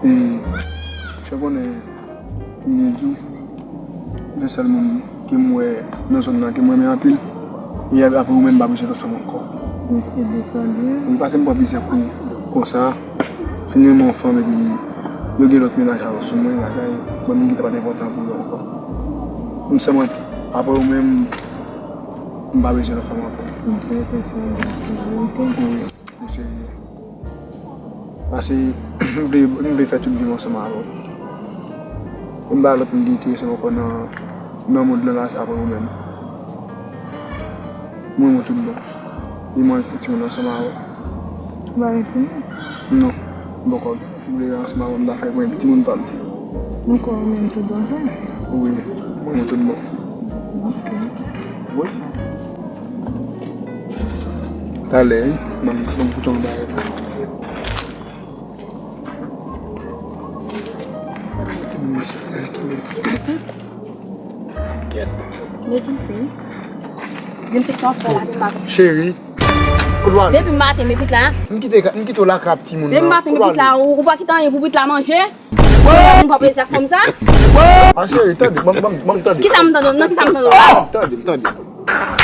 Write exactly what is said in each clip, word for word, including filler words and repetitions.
E, se konnen, m gen di w, se sèl moun ke m wè nan zòn nan ke m renmen anpil. E apre ou menm, m pa bezwen lòt fanm ankò. M fè desann. Wi, paske m pran plizyè kou konsa. Fin renmen yon fanm epi yo gen lòt mennaj a yo sou mwen, bagay. Bon, m gentan pa t enpòtan pou yo ankò. M sèlman, apre ou menm, m pa bezwen lòt fanm ankò. M fè desann, se verite. Wi. M serye. Paske m vle, m vle fè tout vi m ansanm avè w. E m pa lòt moun ki enterese m ankò nan, nan mond lan la, se apre ou menm. Mwen, mwen tout bon. E mwen, fè timoun ansanm avè w. Ou pa gen timoun? Non. M poko. M vle ansanm avè w, m ta fè mwen timoun pa m. Mwen kwè ou menm tout bon, sa? Wi, mwen, mwen tout bon. Ok. Wi. Talè, wi. Ban m, ban m fout yon bagay. Kèt. Men Kimsey. Kimsey, sa w fè la, depi maten. Cheri. Kote w ale? Depi maten, men pitit la. M kite, m kite w lakay ak timoun nan. Depi maten, men pitit la, ou, ou pa kite anyen pou pitit la manje? Ou pa pran plezi ak fanm sa? A, cheri, tande, ban m, ban m, ban m tande. Kisa m tande? Nan kisa m tande? Tande, tande.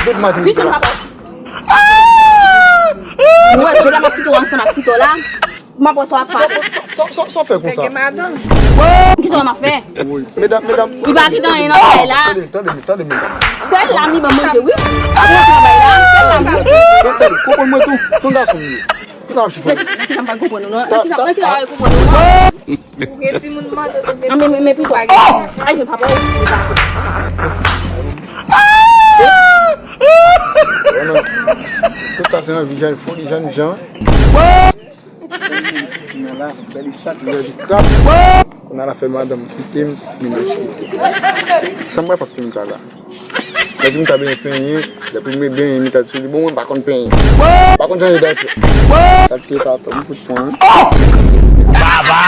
Depi maten, pitit la. Mwen, jodi a m ap kite w ansanm ak pito la. M ap wè sa w ap fè. Sa, sa, sa, sa w fè konsa? Kisa w ap fè? Wi. Medam, medam. Li pa kite anyen nan kay la. Tande, tande, tande, medam. Sèl la m li ban m manje, wi. Sèl la m li. Tande, tande, konprann mwen tou. Se yon gason m ye. Kisa w ap chifone? Nan kisa m pa konprann ou, non? Nan kisa, nan kisa w pa konprann ou, non? Ou gen timoun mande sou gen. An, men, men, men pito. Ay, jen papa ou. Tout sa se anvi jèn, foli jèn jan. Kounye a la, bèl li sak, bèl li krap. Kounye a la fè madanm kite m, mennaj kite m. Sa m pral fè ak timoun sa la? Lè timoun sa benyen penyen, depi m benyen, mi ta di, bon, mwen pa konn penyen. Pa konn chanje daypè. Sa k te pa atò, m fout pran. Baba!